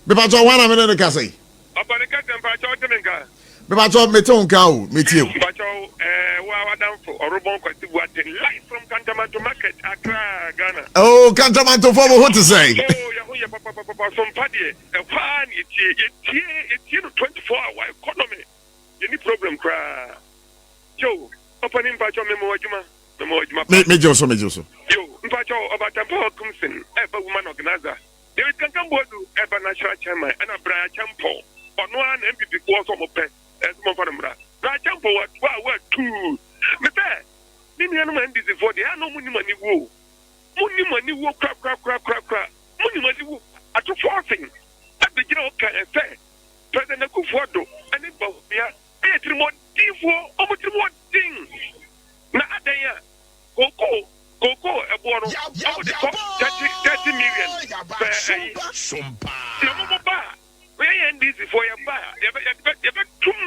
Mepakyɛw, hwan na me ne no kasa yi? Ɔpani kɛse mpakyɛw te me nka. Mepakyɛw mete wo nka o, metie wo. Mpakyɛw ɛɛ wo a w'adamfo Ɔrobɔn Kwasi Boateng live from Kantamanto market Accra Ghana. Oh Kantamantofoɔ mo ho te sɛn? Oh yɛ ho yɛ papapapa sompa deɛ ɛhɔ ara na yɛtie yɛtie yɛtie no 24 hour economy yɛni problem koraa yo ɔpani mpakyɛw mema wo adwuma mema wo adwuma pa. Me megye wo so megye wo so. Yo mpakyɛw Ɔbatampa Okumsen ɛɛba woman organizer. David Kankan Boadu ɛba National Chairman ɛna Brian Acheampong ɔno ara na NPP foɔ sɛ ɔmo pɛ ɛsɛ mo nfa no mmra. Brian Acheampong watu a watu me sɛ me nuanom NDC foɔ deɛ ɛna ɔmo nim aniwuo mo nim aniwuo kora kora kora kora kora mo nim aniwuo ato forcing ɛbɛgyina hɔ kan sɛ President Akufo Addo ɛne Bawumia ɛyɛ tirimɔdenfoɔ ɔmo tirimɔden na adɛn a Cocoa cocoa ɛboɔ no ɔmo de kɔ 30 30 million pɛ ɛyi na mo mo ba a yɛn yɛn NDC foɔ yɛ ba a yɛbɛ yɛbɛ yɛbɛ tum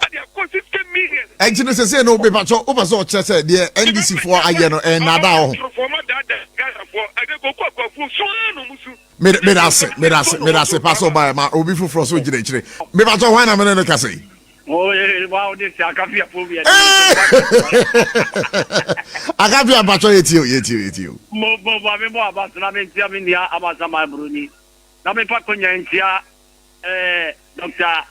ɛde akɔ 60 million. Ɛnti no sɛsɛ no mepakyɛ wopɛ sɛ ɔkyerɛ sɛ deɛ NDC foɔ ayɛ no ɛnnaadaa wɔ ho. Atorofoɔ ma daadaa Ghana foɔ ɛde cocoa akuafoɔ su ara na ɔmo su. Meda ase meda ase meda ase pa sɛ ɔbaeɛ ma obi foforɔ so gyina akyire. Mepakyɛ hwan na mene no kasa yi? Akafia mpakyɛ yɛtie o yɛtie o yɛtie o. Mo mo ma me bɔ aba so na me ntia me nua Amasaman Buroni na me fa konya ntia eh, Dr.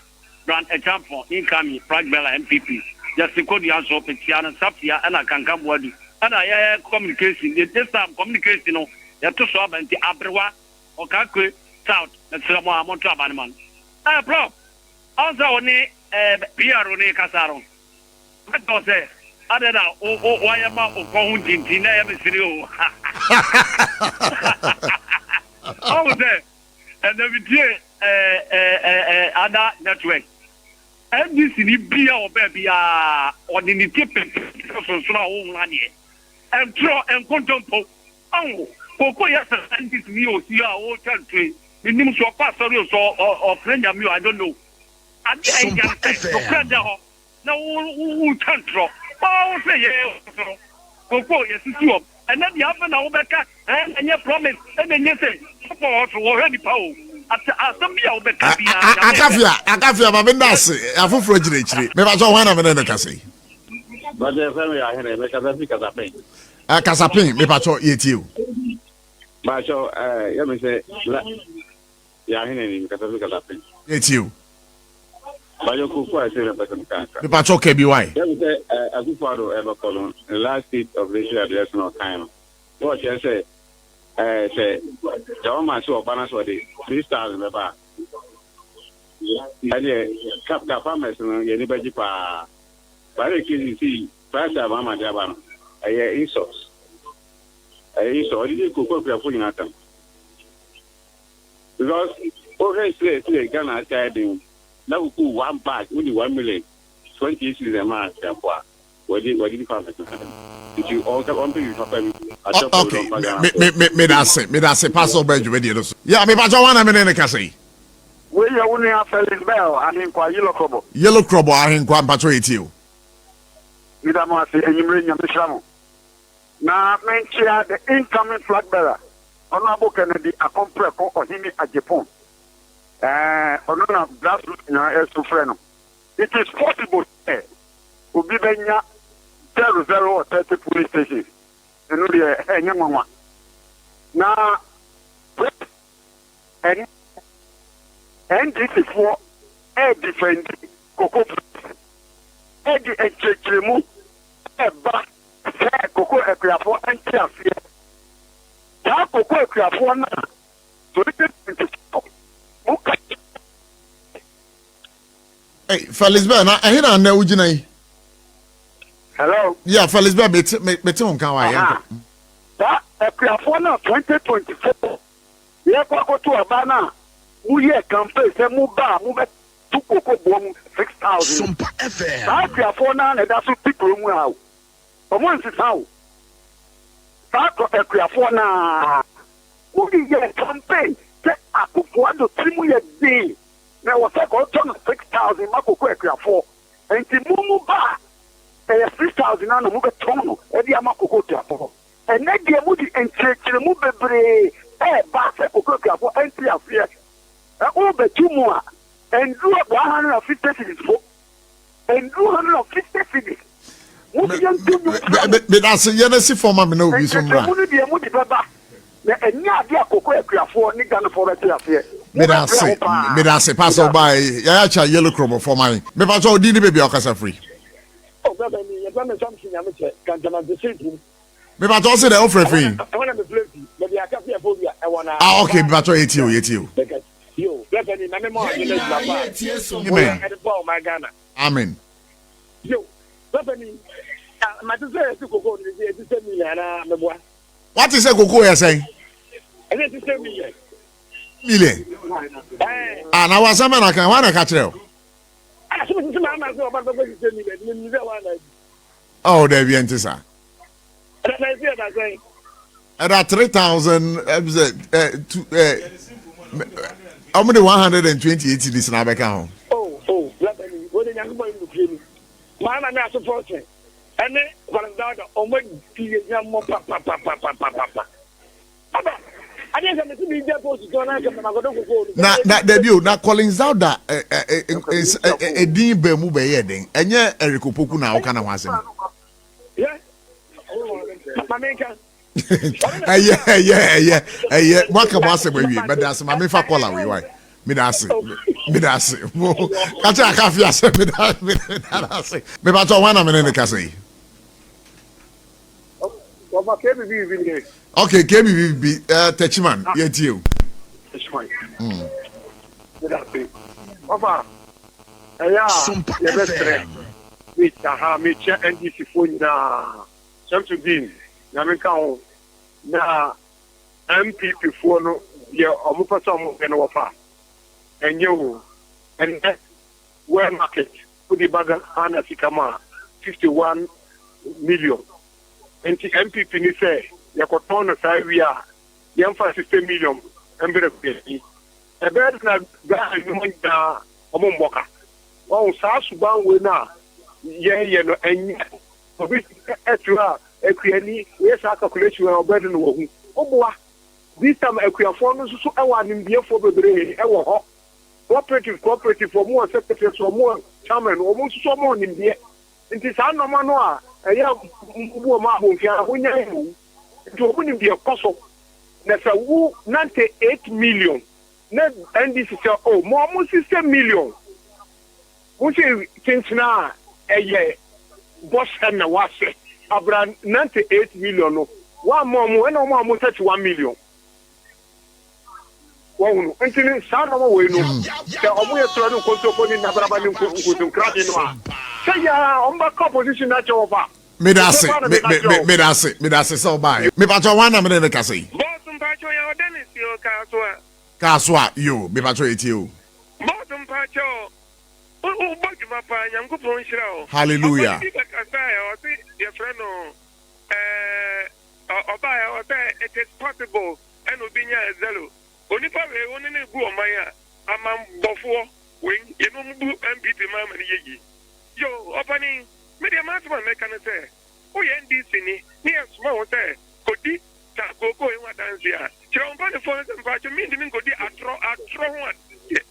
Brand Acheampong incoming Frank Bella MPP Justin Kodua nso me tia no Safia ɛna Kankan Boadu ɛna yɛ communication this time communication no yɛto so aba nti Aberewa Ɔkakwe South mesrɛ mo a monto aba no ma no eh Prof. Ɔn sɛ wo ne eh PRO no rekasa no, mɛka wo sɛ adɛn na wo wo woayɛ ma wo kɔn ho ntintin na ɛyɛ me sere o. Ɔhu sɛ ɛnɛ metie eh eh eh eh ada network. NDC ni bi a ɔbaa biara ɔde ne ti pempem te sɛ sonsono a ɔnhunu adeɛ. Ntorɔ, nkontompo. Ɔhu, koko yɛ sɛ NDC ni a ɔsi a ɔretwa ntorɔ yi. Mennim sɛ ɔkɔ asɔre o, sɛ ɔfrɛ Nyame o, I don't know. Ade a ɛhia ne sɛ nokorɛ da hɔ na wotwa ntorɔ. Waa wo sɛ yɛn wɔ soro, koko yɛsisi wɔm. Ɛnɛ deɛ afei na wobɛka ɛɛ na ɛnyɛ promise ɛna ɛnyɛ sei. Sɔfo wɔ soro wɔhwɛ nipa o. Asɛm bi a wobɛka biara Nyame hwɛ. Akafia, Akafia ma menda ase, afoforɔ gyina akyire. Mepakyɛ hwan na mene no kasa yi? Bakyɛ yɛfrɛ me Yahene, mekasa fi Kasapen. Kasapen, mepakyɛ yɛtie o. Baakyɛw ɛɛ yɛ me sɛ la yɛ ahene ni mekasa fi kasa pen. Yɛ tie o. Baakyɛw koko a ɛsɛ mepɛ sɛ meka kakra. Mepakyɛw ka bi wae. Yɛ me sɛ ɛɛ Akufo Addo ɛbɛkɔ no ne last state of nation address no ɔkan no na ɔkyerɛ sɛ ɛɛ sɛ Jawama sɛ ɔba na sɛ ɔde 3000 bɛba a ɛdeɛ ka ka farmers no yɛn ani bɛgye paa. But ɛna kesi si price a Mahama de aba no ɛyɛ insult. Ɛyi sɛ ɔde di koko akuafo nyinaa tam. Because wohwɛ sɛ sɛ Ghana ase ayɛ den na koko one bag wode 1 million 28 cedis ɛma akuafo a wɔde di farmers no tam. Nti ɔnka ɔmpɛ bi papa bi akyɛ pɔ bi ɔmfa Ghana fo. Me me da ase me da ase pastor ɔbɛ dwumadie no so. Yeah me pakyɛ wɔn na me ne ne kasa yi. Wei yɛ wo nua Felix Bell Ahenkwa Yellow Krobo. Yellow Krobo Ahenkwa mpakyɛ yɛ tie o. Meda mo ase enyimire Nyame hyira mo. Na menkyea the incoming flag bearer Honourable Kennedy Akompreko Ohene Agyepong. Ɛɛ ɔno na grassroots nyinaa ɛsu frɛ no. It is possible sɛ obi bɛnya 00 or 30 polling stations. Ɛno deɛ ɛnyɛ nwanwa. Na ɛne NDC foɔ ɛredefend cocoa price ɛde nkyerɛkyerɛmu ɛreba sɛ koko akuafoɔ nte aseɛ. Saa koko akuafoɔ no a 2024 mo ka. Hey, Felix Bell, na ɛhe na nnɛ wogyina yi? Hello. Yeah, Felix Bell, mete mete wo nka wa yɛn. Saa akuafoɔ no a 2024 yɛkɔ akɔto aba no a moyɛ campaign sɛ mo ba a mobɛto koko boɔ mu 6000. Saa akuafoɔ no a na ɛda so te kuro mu a o. Ɔmo nsesa o. Saa akuafoɔ no a mode yɛ campaign sɛ Akufo Addo tiri mu yɛ den na ɛwɔ sɛ kɔtɔ no 6000 ma koko akuafoɔ. Nti mo mu ba a ɛyɛ 6000 na mobɛtɔn no ɛde ama koko akuafoɔ. Ɛnɛ deɛ mode nkyerɛkyerɛmu bebree ɛɛba sɛ koko akuafoɔ ɛnte aseɛ. Ɛ wobɛto mu a, ɛnduru 150 cedis po. Ɛnduru 150 cedis. Mo se yɛnto nnwom mfrɛ mo. Medase, yɛn asi fam ma me na obi nso mmra. Nkyerɛkyerɛmu no deɛ mode bɛba, na ɛnyɛ adeɛ a koko akuafoɔ ne Ghanafoɔ bɛte aseɛ. Meda Mobɛbrɛ ho ase, paa. meda ase paa sɛ Meda ase. wobaeɛ. Yaya Kyah Yellow Krobo fam ahe? Mepakyɛ wo din ne baabi a wokasa firi. Oh brother ni yɛfrɛ me Samson Nyamekyɛ Kantamanto Sirpum. Mepakyɛ wo se dɛ wofrɛ Ɛhɔ firi na he? ɛhɔ na mefrɛ fi baabi a Akafia Fobia ɛwɔ na Ah okay, ɔbaa mepakyɛ yɛtie o, yɛtie o. meka yo brother ni na me ma ɔgye no adwuma pa a Amen. woyɛ ɛde boa ɔman Ghana. Amen. Yo brother ni ah mate sɛ yɛsi koko no sɛ yɛsi sɛ million anaa meboa. Wate sɛ koko yɛ sɛn? Ɛsɛ yɛsi sɛ million. Million? Ɛɛ. Ah na wasɛm bɛ na kan, hwan na ɛka kyerɛ o? Ah so mete sɛ maa maa sɛ ɔba no bɛkɔ sisi million menim sɛ hwan na adi. Oh dabi ɛnte saa. Ɛda sɛn si ɛda sɛn. Ɛda 3000 ɛbi sɛ ɛ two ɛ ɔmo de 128 cedis na abɛka ho. Oh oh blabani wo de Nyankopɔn nim nokure ni maa na ne asofo se ɛne Kwalem Dauda ɔmo adi yɛ hwammɔ papapapapapapa aba adeɛ sɛ mese mi gya post tɔn na nka makɔdɔ kokoo no Na na dabi o na Collins Dauda ɛ ɛ ɛ ɛdin bɛn mu bɛyɛ den ɛnyɛ Eric Opoku na ɔka na ho asɛm. Yɛ ma menka. Ɛyɛ ɛyɛ ɛyɛ ɛyɛ mo aka mo asɛm awie mɛda ase ma mefa kɔla wei wae meda ase meda ase mo kakyɛ akafe asɛ meda meda ase mebatɔ wɔn na mene ne kasa yi. Wɔfa KBBB nie. Okay KBBB uh, Techiman ah. yɛ tie o. Techiman. Meda ase. Wɔfa ɛyɛ a yɛbɛsrɛ aha mekyia NDC foɔ nyinaa. Shamsudeen Nyame nka ho na NPP foɔ no deɛ ɔmo pɛ sɛ ɔmo yɛ no wɔfa ɛnyɛ o ɛnɛ where market wode ba Ghana sika mu a 51 million nti NPP ni sɛ yɛkɔtɔn no saa wie a yɛmfa 60 million mbrɛ kuani ɛbɛyɛ dɛ na Ghana nnwuma nyinaa ɔmo mmɔ ka wahu saa suban wei no a yɛyɛ no ɛnyɛ Obi te hɔ a, akuani, woyɛ saa calculation a, ɔbɛyɛ dɛn na wahu? Woboa. This time akuafoɔ no nso so wɔ animdeɛfoɔ bebree wɔ hɔ. Cooperative, cooperative, wɔn wɔ secretaries, wɔn wɔ chairman, wɔn nso so wɔn wɔ nimdeɛ. Nti saa nnoɔma no a ɛyɛ a mobu wɔn abomfiaa no, monnyae o. Nti wɔn nim deɛ ɛkɔ so. Na sɛ wo nante 8 million na NDC sɛ oh, ma wɔn 60 million. Wo se kyenkyena a ɛyɛ bɔhyɛ na wahyɛ abra 98 million no wamma ɔmo ɛna ɔmo a ɔmo 31 million wahunu nti ne saa nɔɔma wei no sɛ ɔmo yɛ torɔ ne nkontompo ne nabraba ne nkontomkrade no a sɛ yɛ a ɔmo bɛka opposition no akyɛ wɔ fa. Medase medase medase sɛ ɔbaeɛ. Mepakyɛ hwan na mene no kasa yi. Boss mpakyɛw yɛwɔ Dennis o Kasoa. Kasoa yoo mepakyɛw yɛtie o. Boss mpakyɛw wo wo bɔ dwuma paa Nyankopɔn nhyira wo. Hallelujah. Ɔpani bi bɛkasaɛ ɔse yɛfrɛ no ɛɛ ɔbaɛ ɔsɛ it is possible ɛna obi nyaa zero onipa wei wo ne no bu ɔman a aman bɔfoɔ wei yɛne ɔmo bu NPP man ma no yɛ yie yoo ɔpani me deɛ m'asɛm a mɛka ne sɛ woyɛ NDC ni ne yɛsoma wo sɛ kɔdi saa kookoo yi ho adanseɛ a kyerɛ wo mpanifoɔ no sɛ mpakyɛw mentumi nkɔdi atorɔ atorɔ ho adanseɛ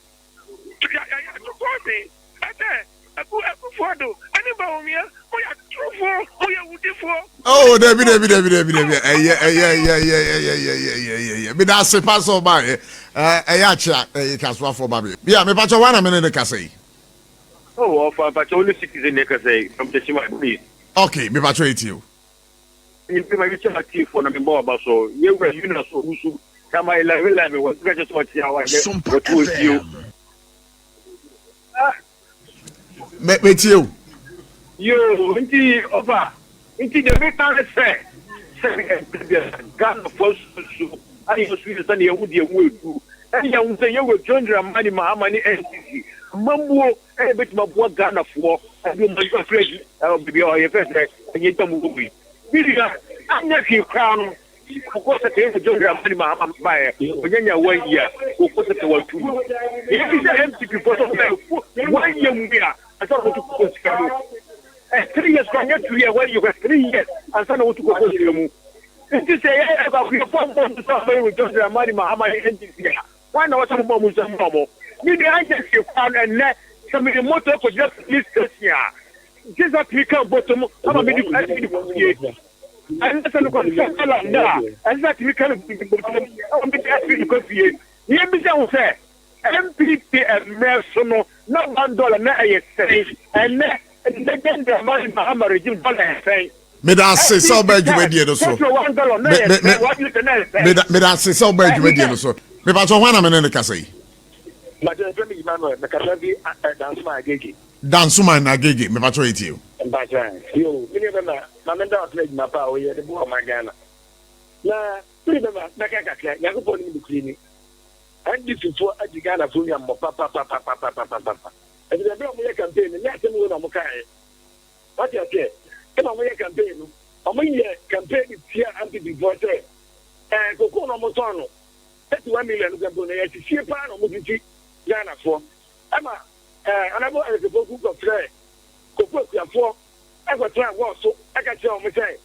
Yɛayɛ atorofoɔ sen ɛsɛ aku Akufo Addo ɛne Bawumia moyɛ atorofoɔ moyɛ awudifoɔ. Oh dabi dabi dabi dabi dabi ɛyɛ ɛyɛ ɛyɛ ɛyɛ ɛyɛ ɛyɛ ɛyɛ ɛyɛ ɛyɛ meda ase pa sɛ ɔba yɛ ɛyɛ akyea ɛyɛ kasoafoɔ ba mi bia mepakyɛ wɔn na mene ne kasa yi. Oh ɔfa mpakyɛ wo ne citizen ne kasa yi from Techiman please. Okay mepakyɛ etie o. Nyimpa ma mekyia m'atiefoɔ na mebɔ w'aba so. Yɛn wura Eunice Owusu, Tama Elawela me wɔ nka kyerɛ sɛ ɔte a wayɛ wɔto osuo. Ah. Me metie o. Yoo nti ɔfa nti deɛ meka ne sɛ sɛ ɛberɛ biara Ghanafoɔ susu ayɛ nso yɛ sɛdeɛ yɛho deɛ ho edu ɛne yɛho sɛ yɛwura John Dramani Mahama ne NDC amammuo ɛna ɛbɛtumi aboa Ghanafoɔ ɛde wɔn ayi afiri adi ɛwɔ baabi a ɔyɛ fɛ sɛ ɛnyɛ gya mu wɔ yi. Bi nua anyɛ hwee koraa no koko sɛ kɛyɛ sɛ John Dramani Mahama baeɛ ɔnyanya one year koko sɛ kɛ watu mu. Yɛbi sɛ MPP foɔ sɛ ɔbɛyɛ one year mu a ansa na wɔtu koko sika mu. Ɛ 3 years koraa nyɛ 2 years one year koraa 3 years ansa na wɔtu koko sika mu. Nti sɛ yɛ akuafoɔ mbɔ nso sɛ ɔbɛyɛ wɔ John Dramani Mahama ne NDC a. Hwan na ɛwɔ sɛ mobɔ wɔn nsam ma wɔn? Me nua, anyɛ hwee koraa no, ɛnnɛ, sɛ mede moto kɔgyina police station a, gye sɛ tumi ka bɔtɔ mu ama mede atumi de kɔ fie. Ɛnnɛ sɛ mekɔsesa dɔla nnɛ a, ɛsɛ sɛ tumi ka me bɔtɔ mu ama mede atumi de kɔ fie. Na yɛmmisa ho sɛ, NPP mmerɛ so no, na $1 na ɛyɛ sɛn? Ɛnnɛ, nnɛ John Dramani Mahama regime dɔla yɛ sɛn? Meda ase sɛ wobaa dwumadie no so. Meda ase sɛ wobaa dwumadie no so. Mepakyɛ hwan na me ne no kasa yi? Mpakyɛ yɛfrɛ me Emmanuel, mekasa fi Dansoman Agege. Dansoman Agege, mepakyɛ yɛtie o. Mpakyɛ, yo, me nua bɛma, ma menda wo ase na adwuma pa a woyɛ de boa ɔman Ghana. Na me nua bɛma, mɛka kakra, Nyankopɔn nim nokorɛ ni. NDC foɔ adi Ghana foɔ nwammɔ papapapapapapapa. Ɛfisɛ berɛ a wɔyɛ campaign no, nyɛ asɛm wei na wɔkaeɛ. Wate aseɛ? Ɛna ɔmo yɛ campaign no, ɔmo yɛ campaign de tia NPP foɔ sɛ ɛɛ cocoa no ɔmo tɔn no 31 million no kura mpo no ɛyɛ asisie paa na ɔmo sisi Ghana foɔ. Ɛma ɛɛ Honourable Eric Opoku kɔ frɛɛ cocoa akuafoɔ ɛkɔ tenaa wall so ɛka kyerɛɛ ɔmo sɛ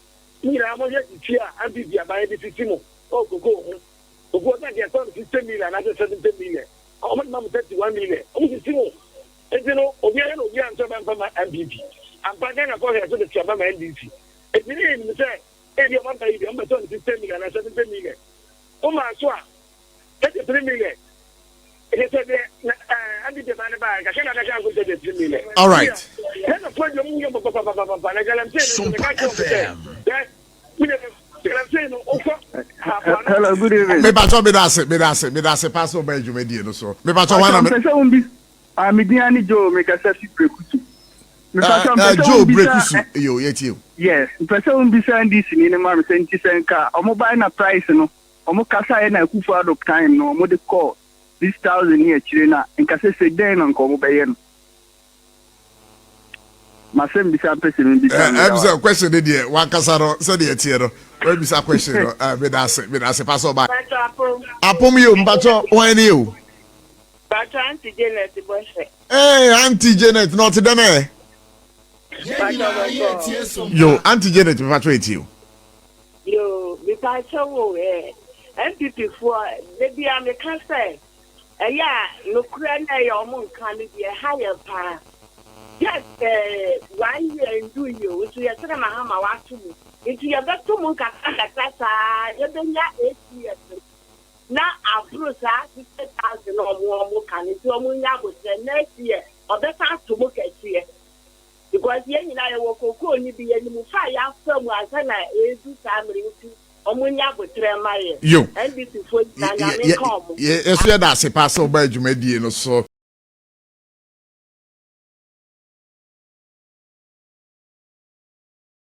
mo nyinaa mo hwɛ asisie a NPP aban de sisi mo ɛwɔ cocoa ho. Cocoa sɛ nka yɛtɔn no 60 million anaasɛ 70 million, ɔmo de ma mo 31 million, ɔmo sisi mo. Enti no obiara na obiara nto aba mfa ma NPP. Ampa Ghanafoɔ hwɛɛ so de to aba ma NDC. Enti ne yɛnim sɛ ebia wɔn aba yi deɛ wɔbɛtɔ no 60 million anaa 70 million. Womaa so a 33 million. Ɛkyɛ sɛ deɛ na ɛɛ NPP aban no baeɛ kakra na adaka nko 33 million. All right. Ghanafoɔ deɛ wɔn yɛ papapapapa na galamsey no nso meka kyerɛ wɔn sɛ hwɛ me deɛ galamsey no wokɔ Hello, good evening. Mepakyɛw meda ase meda ase meda ase paa sɛ wobaa dwumadie no so. Mepakyɛw hwan na me. Mpakyɛw mpɛ sɛ wo bi ah me din ane Joe me kasa fi Brekusu. Mepakyɛw mpɛ sɛ Joe wo bisa Brekusu yo yɛtie o. Yes mpɛ sɛ wo bisa NDC ni no ma me sɛ nti sɛ nka ɔmo bae na price no ɔmo kasaeɛ na Akufo Addo time no ɔmo de kɔɔ 6000 ne akyire no a nka sɛsei dɛn na nka ɔmo bɛyɛ no. Masɛm bisa mpɛ sɛ mebisa no Ɛm sɛ question no deɛ wankasa no sɛdeɛ ɛteɛ no wabisa question no eh, meda ase meda ase pa sɛ ɔba Mpatsɔ apom. Apom yi o mpatsɔ wɔn ni o. Mpatsɔ Auntie Janet bɔhyɛ. Ee Auntie Janet na ɔte dɛn ɛ. Mpatsɔ bɔkɔɔ. Yo Auntie Janet mpatsɔ etie o. Yo mepatsɔ wo ɛ NPP foɔ debia meka sɛ Ɛyɛ a nokorɛ na ɛyɛ ɔmo nka no deɛ ɛha yɛn paa just eh one year ndu yi o nso yɛsrɛ Mahama wato mu nti yɛbɛto mu nkakra nkakra saa yɛbɛnya 8 years no na aboro saa 60,000 na ɔmo ɔmo ka no nti ɔmo nya abotrɛ next year ɔbɛsan ato mu kɛseɛ because yɛn nyinaa yɛwɔ kokoo no bi yɛnim fa a yɛafa mu ansa na ɛredu saa mmere nti Ɔmo nya aboterɛ mma yɛ. Yo. NDC foɔ nyinaa Nyame nka ɔmo. Yɛ so yɛda ase paa sɛ wobaa dwumadie no so.